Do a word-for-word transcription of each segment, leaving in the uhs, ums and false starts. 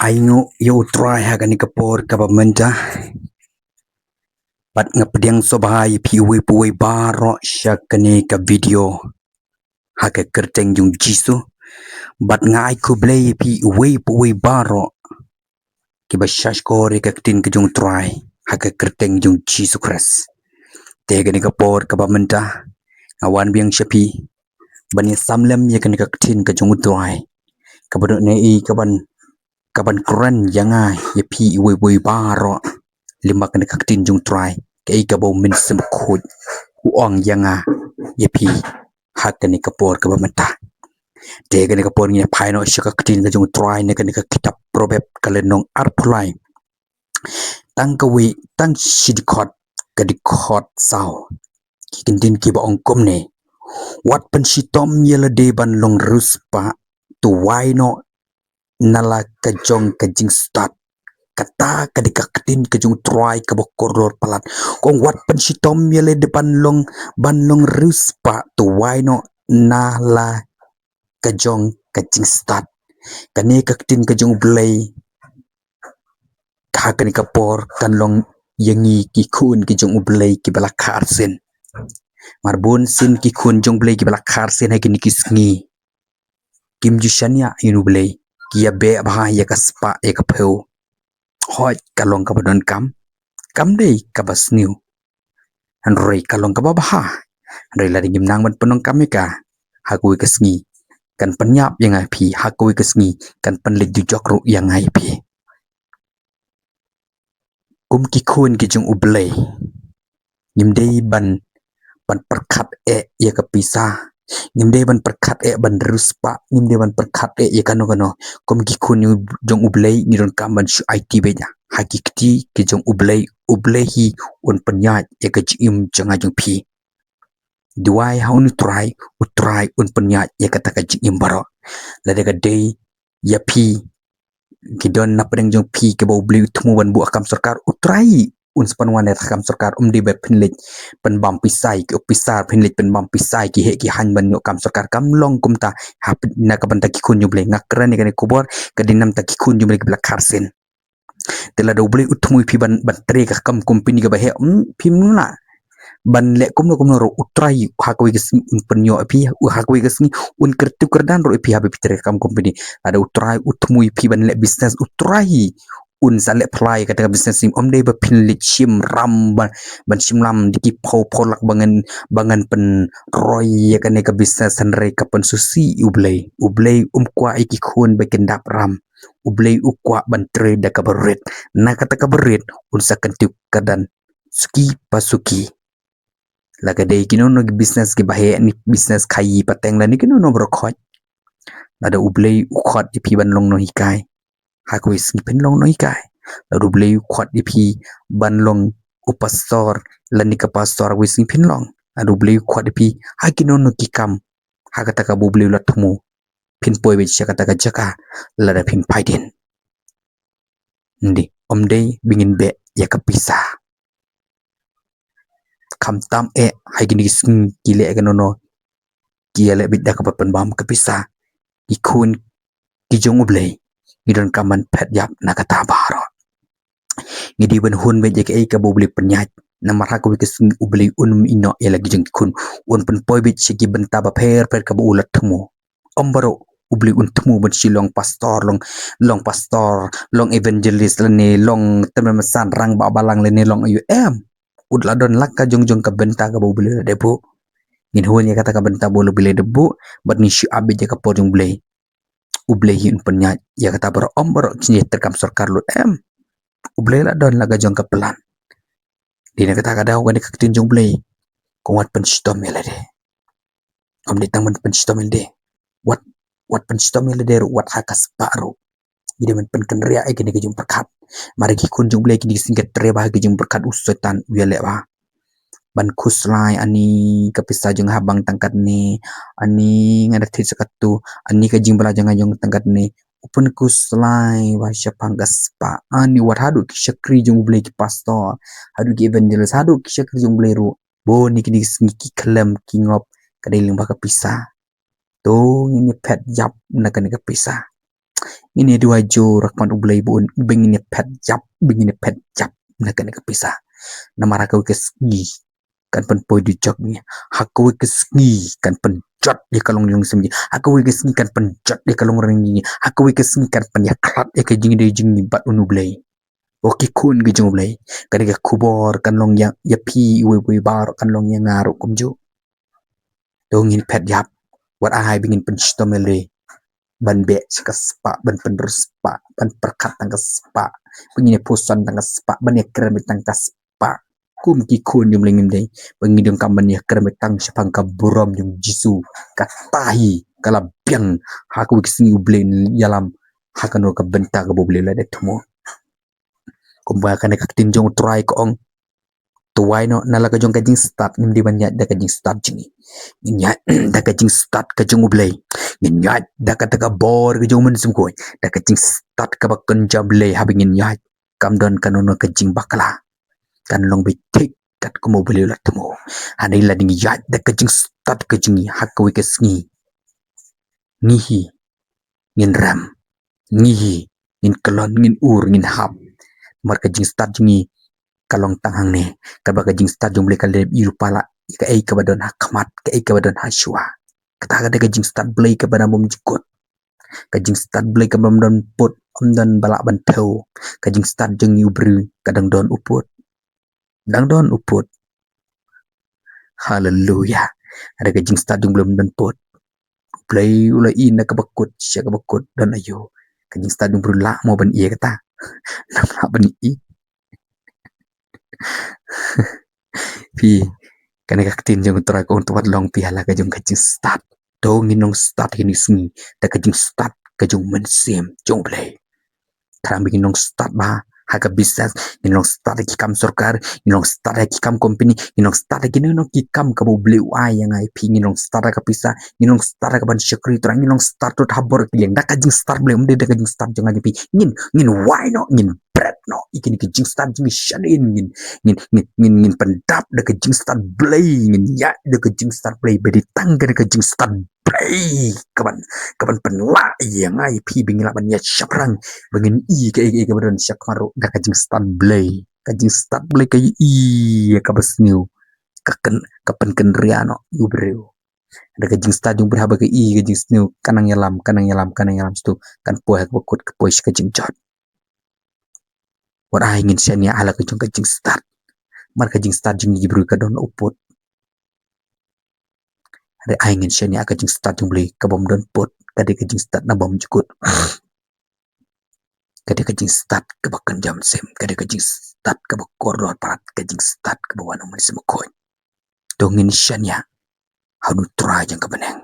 Ai nguh ïa U Trai ha kane ka por kaba mynta. Bad nga pdiang sngewbha ïa phi uwei pa uwei baroh sha kane ka video ha ka kyrteng jong Jisu. Bad nga ai khublei ïa phi uwei pa uwei baroh kiba sngap ïa ka ktien ka jong U Trai ha ka kyrteng jong Jisu Khrist. Te kane ka por kaba mynta nga wan biang sha phi ban ïa sam lem ïa kane ka ktien ka jong U Trai, kaba dei ne i kaban kaban kren ïa nga ïa phi uwei pa uwei baroh. Lyngba kane ka ktien jong U Trai, kaei kaba U Mynsiem Bakhuid u ong ïa nga ïa phi ha kane ka por kaba mynta. Te kane ka por ngin ïa phai noh sha ka ktien ka jong U Trai na kane ka kitab Proverb ka lynnong arphew lai, tang kawei, tang shi dkhot, ka dkhot saw. Ki kyntien kiba ong kumne: Wat pynshitom ïa lade ban long riewspah, to wai noh na la ka jong ka jingstad. Kata ka dei ka ktien ka jong U Trai kaba kordor palat. Ka ong wat pynshitom ïa lade ban long, ban long riewspah, to wai noh na la ka jong ka jingstad. Kane ka ktien ka jong U Blei ha kane ka por kan long ïa ngi ki khun ki jong U Blei kiba la kha arsien. Mar bun sien ki khun jong U Blei kiba la kha arsien ha kine ki sngi kim ju shaniah ïa U Blei, ki ïa beh bha ïa ka spah ïa ka phew. Hooid, ka long kaba donkam, kam dei kaba sniew, hynrei ka long kaba bha. Hynrei lada ngim nang ban pyndonkam ïa ka ha kawei ka sngi, kan pynïap ïa nga ïa phi, ha kawei ka sngi kan pynleit dujok ruh ïa nga ïa phi. Kum ki khun ki jong U Blei, ngim dei ban, ban pyrkhat eh ïa ka pisa. Ngim dei ban pyrkhat eh ban riewspah, ngim dei ban pyrkhat eh ïa kano kano. Kum ki khun jong U Blei ngi donkam ban shu aiti beit ha ki kti ki jong U Blei. U Blei hi un pynïaid ïa ka jingim jong nga jong phi. Duwai ha U Trai, U Trai un pynïaid ïa kata ka jingim baroh. Lada ka dei ïa phi, ki don na pdeng jong phi kiba U Blei u thmu ban buh ha kam sorkar, U Trai un sa pynwan ïa ka kam sorkar. Um dei ba phin leit pynbam pisa ïa ki ophisar, phin leit pynbam pisa ïa ki heh ki haiñ ban ïoh kam sorkar. Kam long kumta. Ha phi, na ka bynta ki khun jong U Blei nga kren ïa kane ka khubor, ka dei namar ki khun jong U Blei kiba la kha arsien. Te lada U Blei u thmu ïa phi ban, ban trei ka kam company kaba heh, hmm, phim lah ban leh kumno kumno ruh, U Trai ha kawei ka sngi un pynïoh ïa phi, ha kawei ka sngi un kyrtiew kyrdan ruh ïa phi haba phi trei ka kam company. Lada U Trai u thmu ïa phi ban leh business, U Trai un sa leh phla ïa kata ka business. Ym dei ba phin leit shim ram ban, ban shim lam da ki phew phew lak ba ngan, ba ngan pynroi ïa kane ka business, hynrei ka pynsngewsih U Blei. U Blei um kwah ïa ki khun ba kin dap ram. U Blei u kwah ban trei da kaba rit. Na kata kaba rit un sa kyntiew kyrdan suki pa suki. La ka dei kino kino ki business kiba heh, ne business khaïi pateng lane kino kino baroh khoit, lada U Blei u khot ïa phi ban long nonghikai, ha kawei ka sngi phin long nonghikai. Lada U Blei u khot ïa phi ban long u pastor lane ka pastor, ha kawei ka sngi phin long. Lada U Blei u khot ïa phi ha kino kino ki kam, ha kata kaba U Blei u la thmu, phin poi beit sha kata ka jaka lada phim phai dien. Ym dei, ym dei ba ngin beh ïa ka pisa. Khamtam eh ha kine ki sngi ki leh kano kano, ki ïaleh beit da kaba pynbam ka pisa. Ki khun ki jong U Blei ngi donkam ban phet ïap na kata baroh. Ngi dei ban hun beit ïa kaei kaba U Blei u pynïaid. Namar ha kawei ka sngi U Blei un ym ïehnoh ïa la ki jong ki khun, un pynpoi beit sha ki bynta bapher pher kaba u la thmu. Ym baroh U Blei un thmu ban shu long pastor, long, long pastor, long evangelist lane long tymmen basan, rangbah balang lane long aïu, em. U la don la ka jong jong ka bynta kaba U Blei u la dep buh. Ngin hun ïa kata ka bynta ba U Blei u la dep buh, bad ngin shu ap beit ïa ka por jong U Blei. U Blei hi un pynïaid ïa kata baroh, ym baroh ki jingtrei kam sorkar lut, em. U Blei la don la ka jong ka plan. Dei na kata ka daw kane ka ktien jong U Blei ka ong wat pynshitom ïa lade. Ym dei tang ban pynshitom ïa lade, wat, wat pynshitom ïa lade ruh, wat ha ka spah ruh. Ngi dei ban pynkynriah ïa kine ki jingpyrkhat. Mar ki khun jong U Blei kine ki sngi ki trei bha ha ki jingpyrkhat, u Soitan u ïaleh bha. Ban khuslai, ani ka pisa jong nga ha bank tang katne, ani nga da thied sa katto, ani ka jingbylla jong nga jong tang katne. U pynkhuslai bha shaphang ka spah. Ani wat haduh ki shakri jong U Blei, ki pastor, haduh ki evangelist, haduh ki shakri jong U Blei ruh, bun ïa kine ki sngi ki khlem ki ngop ka dei lyngba ka pisa. To ngin ïa phet ïap na kane ka pisa. Ngin ïa duwai jur ha khmat U Blei ba un, ba ngin ïa phet ïap, ba ngin ïa phet ïap na kane ka pisa. Namar ha kawei ka sngi kan pynpoi dujok ïa ngi. Ha kawei ka sngi kan pynjot ïa ka longrynsan jong ngi. Ha kawei ka sngi kan pynjot ïa ka longrynsan jong ngi. Ha kawei ka sngi kan pynïakhlad ïa ka jingïadei jong ngi bad une U Blei. O ki khun ki jong U Blei, kane ka khubor kan long ïa, ïa phi iwei iwei baroh, kan long ïa nga ruh kumjuh. To ngin phet ïap, wat ai ba ngin pynshitom ïalade ban beh sha ka spah, ban pynrung spah, ban pyrkhat tang ka spah, ba ngin ïa pyrshang tang ka spah, ban ïa kren tang ka spah. Kum ki khun jong U Blei ngim dei ba ngin donkam ban ïa kren tang shaphang ka burom jong U Jisu. Kata hi ka la biang ha kawei ka sngi U Blei un ïalam ha kano ka bynta kaba U Blei u la dep thmu. Kumba kane ka ktien jong U Trai ka ong, to wai noh na la ka jong ka jingstad, ngim dei ban ïaid da ka jingstad jong ngi. Ngin ïaid da ka jingstad ka jong U Blei. Ngin ïaid da kata ka bor ka jong U Mynsiem Bakhuid, da ka jingstad kaba kynja Blei haba ngin ïaid. Kam don kano kano ka jingbakla. Kan long beit thik katkum U Blei u la thmu. Hangne lada ngi ïaid da ka jingstad ka jong ngi ha kawei ka sngi, ngi hi ngin rem, ngi hi ngin kyllon, ngin ur, ngin hap. Namar ka jingstad jong ngi ka long tang hangne. Kaba ka jingstad jong U Blei ka la dep ïohi palat ïa kaei kaba don ha khmat, kaei kaba don ha shuwa. Kata ka dei ka jingstad Blei kaba dang bym jukut. Ka jingstad Blei kaba ym don pud, ym don ba lah ban thew. Ka jingstad jong ngi u briew ka dang don u pud. Dang don u pud. Haleluya. Hynrei ka jingstad jong u briew ym don pud. U Blei u la ïeh na kaba kut sha kaba kut, don aïu? Ka jingstad jong u briew lah mo ban ïeh kata? Ym lah ban ïeh. Phi, kane ka ktien jong U Trai ka ong, to wat long phi ha la ka jong ka jingstad. To ngin long stad ha kine ki sngi da ka jingstad ka jong U Mynsiem jong U Blei. Khnang ba ngin long stad bha ha ka business, ngin long stad ha ki kam sorkar, ngin long stad ha ki kam company, ngin long stad ha kino kino ki kam kaba U Blei u ai ïa nga ïa phi, ngin long stad ha ka pisa, ngin long stad ha ka ban shakri Trai, ngin long stad ruh ha bor ki liang da ka jingstad Blei, ym dei da ka jingstad jong nga jong phi. Ngin, ngin wai noh, ngin bret noh ïa kine ki jingstad jong ngi sha lynti, ngin, ngin, ngin, ngin, ngin pyndap da ka jingstad Blei, ngin ïaid da ka jingstad Blei, ba dei tang kane ka jingstad Blei kaban, kaban pynlah ïa nga ïa phi ba ngin lah ban ïaid shaphrang, ba ngin ïohi kaei kaei kaba don shakhmat ruh da ka jingstad Blei. Ka jingstad Blei ka ïohi ïa kaba sniew, ka kyn, ka pynkynriah noh ïa u briew. Da ka jingstad jong u briew haba ka ïohi ka jingsniew, ka nang ïalam, ka nang ïalam, ka nang ïalam, shatu kan poi ha kaba kut, ka poi sha ka jingjot. Wat ai ngin shaniah ha la ka jong ka jingstad. Namar ka jingstad jong ngi ki briew ka don u pud. Hynrei ai ngin shaniah ha ka jingstad jong U Blei kaba ym don pud, ka dei ka jingstad na bymjukut. Ka dei ka jingstad kaba kynja mynsiem, ka dei ka jingstad kaba kordor palat, ka jingstad kaba wan na U Mynsiem Bakhuid. To ngin shaniah ha une U Trai jong ka bneng.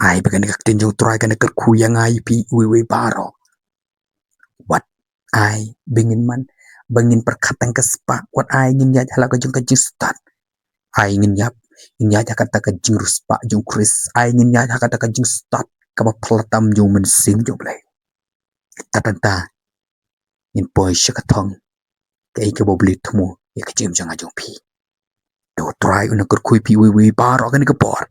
Ai ba kane ka ktien jong U Trai kan kyrkhu ïa nga ïa phi iwei iwei baroh. Wat ai ba ngin man, ba ngin pyrkhat tang ka spah, wat ai ngin ïaid ha la ka jong ka jingstad. Ai ngin ïap, ngin ïaid ha kata ka jingriewspah jong U Khrist. Ai ngin ïaid ha kata ka jingstad kaba phylla tam jong U Mynsiem jong U Blei. Tad hangta ngin poi sha ka thong kaei kaba U Blei u thmu ïa ka jingim jong nga jong phi. To U Trai un kyrkhu ïa phi iwei iwei baroh ha kane ka por.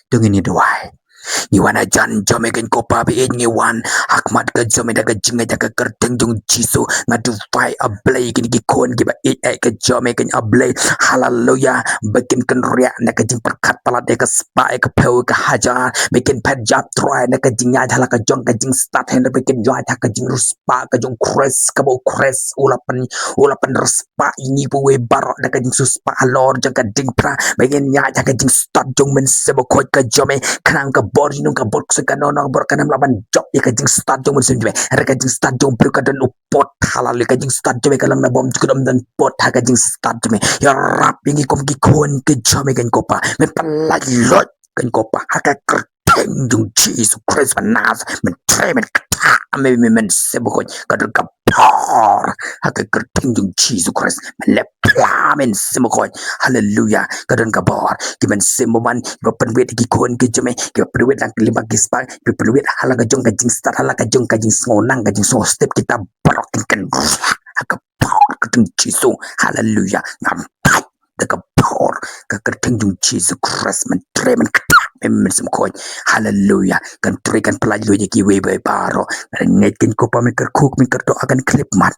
To ngin ïa duwai. Ngi wan hajan jong me keiñ ko Pa ba ïeit, ngi wan ha khmat ka jong me da ka jingngeit ha ka kyrteng jong U Jisu. Nga duwai A Blei ïa kine ki khun kiba ïeit ha ka jong me keiñ A Blei. Haleluya. Ba kin kynriah na ka jingpyrkhat palat ïa ka spah, ïa ka phew, ïa ka hajar. Ba kin phet ïap Trai na ka jingïaid ha la ka jong ka jingstad, hynrei ba kin ïaid ha ka jingriewspah ka jong U Khrist, kaba U Khrist u la pyn, u la pynriewspah ïa ngi iwei iwei baroh da ka jingsiewspah halor jong ka diengphna. Ba ngin ïaid ha ka jingstad jong U Mynsiem Bakhuid ka jong me, khnang ka bor jong ngi, ka bor ksuid, kano kano ka bor kan ym lah ban jop ïa ka jingstad jong U Mynsiem jong me. Hynrei ka jingstad jong u briew ka don u pud. Haleluya. Ka jingstad jong me ka long na bymjukut, ym don pud ha ka jingstad jong me. Ïarap ïa ngi kum ki khun ki jong me keiñ ko Pa. Men pynlait luid keiñ ko Pa ha ka kyrteng jong U Jisu Khrist ba Nasareth. Men trei, men ktah, me, me Mynsiem Bakhuid, ka don ka bor ha ka kyrteng jong U Jisu Khrist. Men leh phla, Mynsiem Bakhuid. Haleluya. Ka don ka bor. Ki mynsiem bymman kiba pynwit ïa ki khun ki jong me, kiba pynwit lang ki lyngba ki spah, kiba pynwit ha la ka jong ka jingstad, ha la ka jong ka jingsngew nang, ka jingsngew step, kita baroh kin kynriah ha ka bor ka kyrteng Jisu. Haleluya. Ngam peit da ka bor ka kyrteng jong U Jisu Khrist. Men trei, men ktah, Mynsiem Bakhuid. Haleluia. Kan trei kan pyllait lut ïa kiwei wei baroh. Ngan ngeit kein ko Pa, men kyrkhu, men kyrdoh, kan khyllipmat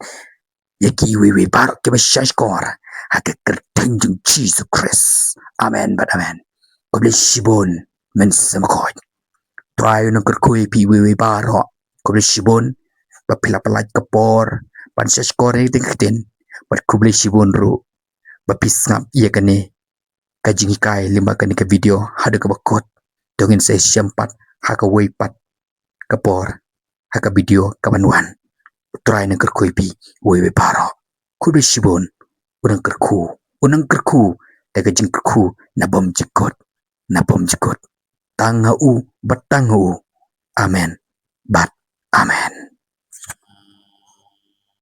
ïa kiwei wei baroh kiba shahshkor ha ka kyrteng jong Jisu Khrist. Amen bad amen. Khublei shibun Mynsiem Bakhuid. Trai un nang kyrkhu ïa phi wei wei baroh. Khublei shibun ba phi la pyllait ka por ban shahshkor ïa kane ka ktien. Bad khublei shibun ruh ba phi sngap ïa kane ka jinghikai lyngba kane ka video haduh kaba kut. To ngin sa ïashem pat ha kawei pat ka por ha ka video kaban wan. U Trai un nang kyrkhu ïa phi wei wei baroh. Khublei shibun. Un nang kyrkhu, un nang kyrkhu da ka jingkyrkhu na bymjukut, na bymjukut. Tang ha u bad tang ha u. Amen bad amen.